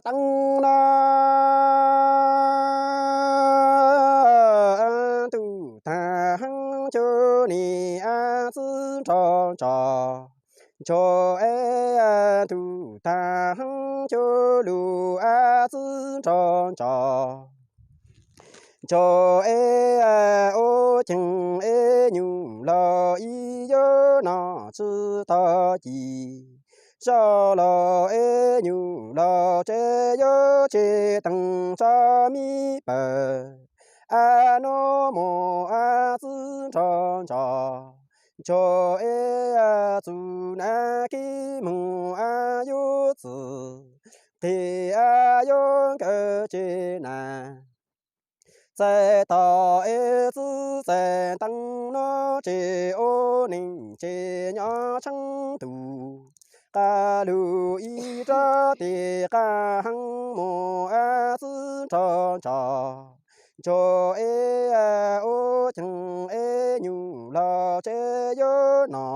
teeb no, ntuj tag heev cuag niam txiv nrog ntsog, ntsog es ntuj tag heev cuag luag txiv nrog ntsog, ntsog es ua ceev es nyuj los ib yam no tsis tau ci, zoj los es nyuj los tsev yuav tseg teev tso mi pawg, a nub mus a txiv nrog ntsog, ntsog es txug nas kib moog a yuav txwm qig a yuav nkawd tseg nas. Txais tau es txiv txais teeb no tseg ua neej tseg nyob tsheej tus, qab lug ib rab tes qab heev mus a txiv nrog ntsog, ntsog es ua ceev es nyuj los tsev yuav no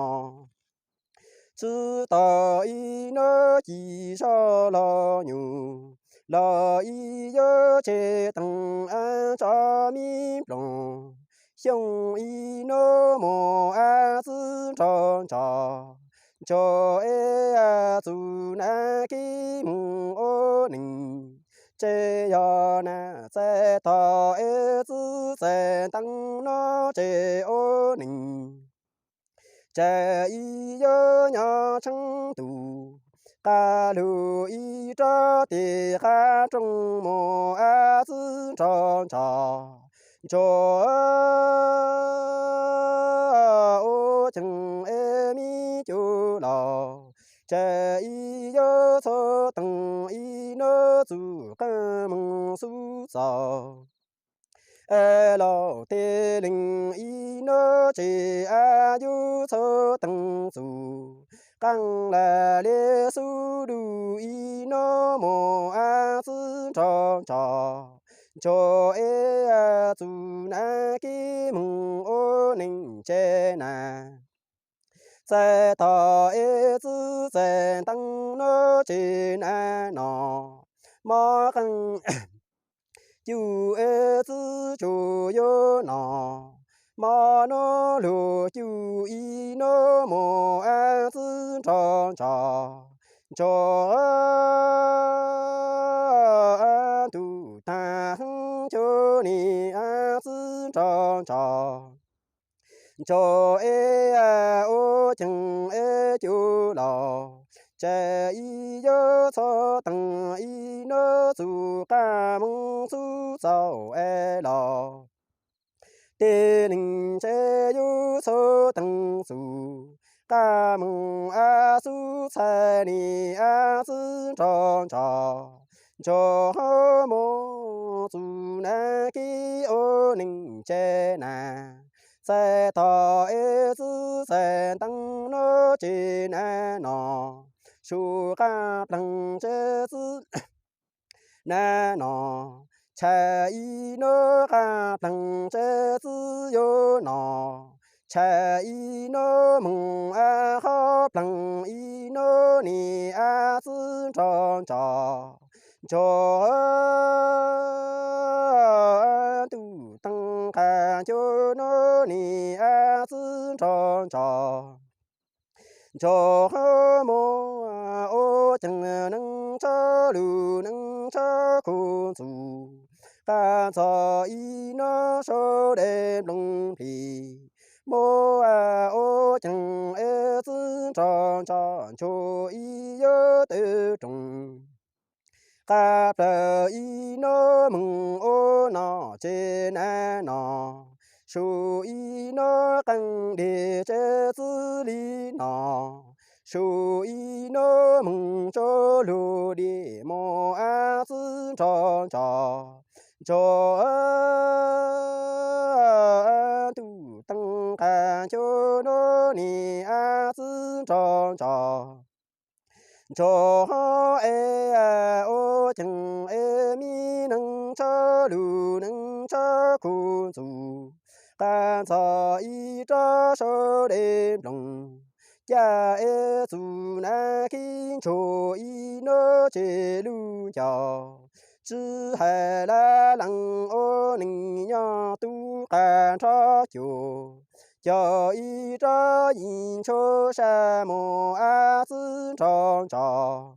tsis tau ib nub ci zog los nyuj los ib yuav tseg teev a tso mi nploog, xyoo ib nub mus a txiv nrog ntsog, ntsog es txug nas kib moog ua neej tseg yog nas. Txais tau es txiv txais teeb no tseg ua neej tseg ib yuav nyob tsheej tus, qab lug ib rab tes qab rooj mus a txiv nrog ntsog, ntsog ua ceev es mi cuag los tseg ib yuav txhua teev ib nub txug qab moog xub txaus es los tej leeg ib nub tseg a yuav txhua teev txug qab laj li xub lug ib nub mus a txiv nrog ntsog, ntsog es txug nas kib moog ua neej tseg nas. Txais tau es txiv txais teeb no tseg nas no, mob qeej cuj es txiv tsuas yuav no, mob nub lug cuj ib nub mus a txiv nrog ntsog, ntsog ntuj tag heev cuag niam txiv nrog ntsog, ntsog es ua ceev es cuag los tseg ib yuav txhua teev ib nub txug qab moog xub txaus es los tej leeg tseg yuav txhua teev txug qab moog a xub txhais niam a txiv nrog ntsog, ntsog mus txug nas kib ua neej tseg nas. Txais tau es txiv txais teeb no tseg nas no, sub qab pleeg tseg txiv nas no, tshais ib nub qab pleeg tseg txiv yuav no, tshais ib nub moog a qhov pleeg ib nub niam a txiv nrog ntsog, ntsog ntuj teev qab cuag nub niam a txiv nrog ntsog, ntsog mus ua ceev neej tso lug neej tso khuv ntxug, qab txog ib nub sau dej nplooj plig, mus ua ceev es txiv nrog ntsog ntsug ib yuav tw roog, qab plawg ib nub moog ua nom tseg nas no, sub ib nub qeej deg tseg txiv li no, sub ib nub moog tso lug dej mus a txiv nrog ntsog, ntsog ntuj teev qab cuag nub niam a txiv nrog ntsog, ntsog es ua ceev es mi neej tso lug neej tso khuv ntxug, qab txog ib rab sau dej nplooj Caj ib txug nas kib ntshua ib nub tsev lug ncaus, tsi has lab lees ua neeg nyob tub qab nrho cuag, cog ib rab yeej ntshua sab mus ab txwb nrho ntsos.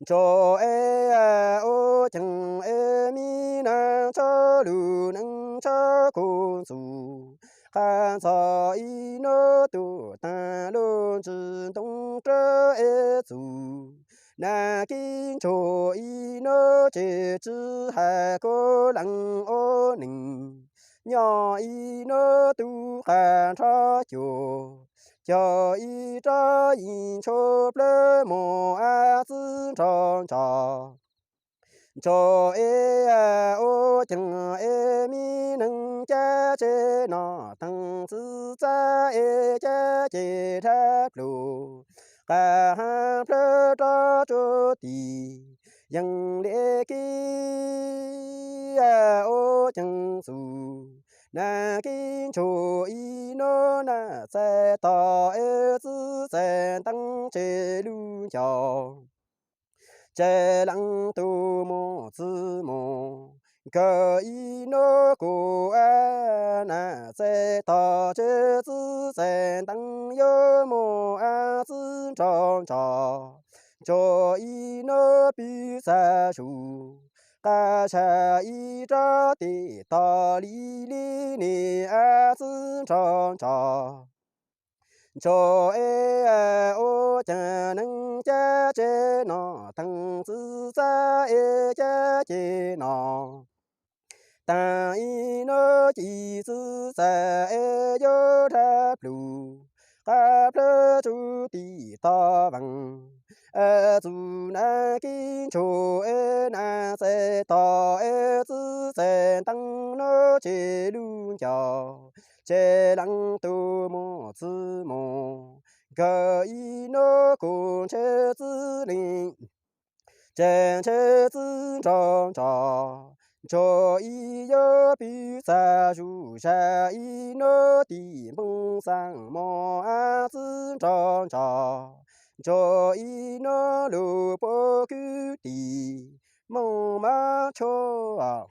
Ntso eb ua ceev eb mi neeg tshaw lug neeg tshaw kuv ntxug, qab ntxog ib nub tug taag lug ntsis ntoo rab ib txug, nas kib ntshua ib nub tsev tsi has kuv lees ua neeg nyob ib nub tub qab nrho cuag, cog ib rab yeej ntshua plawg mus ab txwb nrho ntsos. Ntso eb ua ceev eb mi neeg cab tsev no, teev txwv txab eb cab ces dab plug, qab hab plawg rov tsuj tim yeej li kib ua ceev txug, nas kib ntshua ib nub nas txais tog eb txwv txais nteeb tsev lug ncaus. Tsev leej tub mus txwv mus, kawg ib nub kuv ab nas txais tog tsev txwv txais nteeb yuav mus ab txwb nrho ntsos. Ntso ib nub pib txag zug, qab sab ib rab tes tog li li ne ab txwb nrho ntsos. Ntso eb ua ceev neeg cab tsev no, teev txwv txab eb cab ces no, taag ib nub ci txwv txais eb yuav dab plug, qab plawg tsuj tim tog vees, txug nas kib ntshua eb nas txais tog eb txwv txais nteeb nub tsev lug ncaus. Tsev leej tub mus txwv mus, kawg ib nub kuv ntshe txwv li, tsev ntshe txwv nrho ntsos. Ntso ib yuav pib txag zug zag ib nub tim npoo xaam mus ab txwb nrho ntsos. Ntso ib nub lug puab kwv tim moog mab tshuaj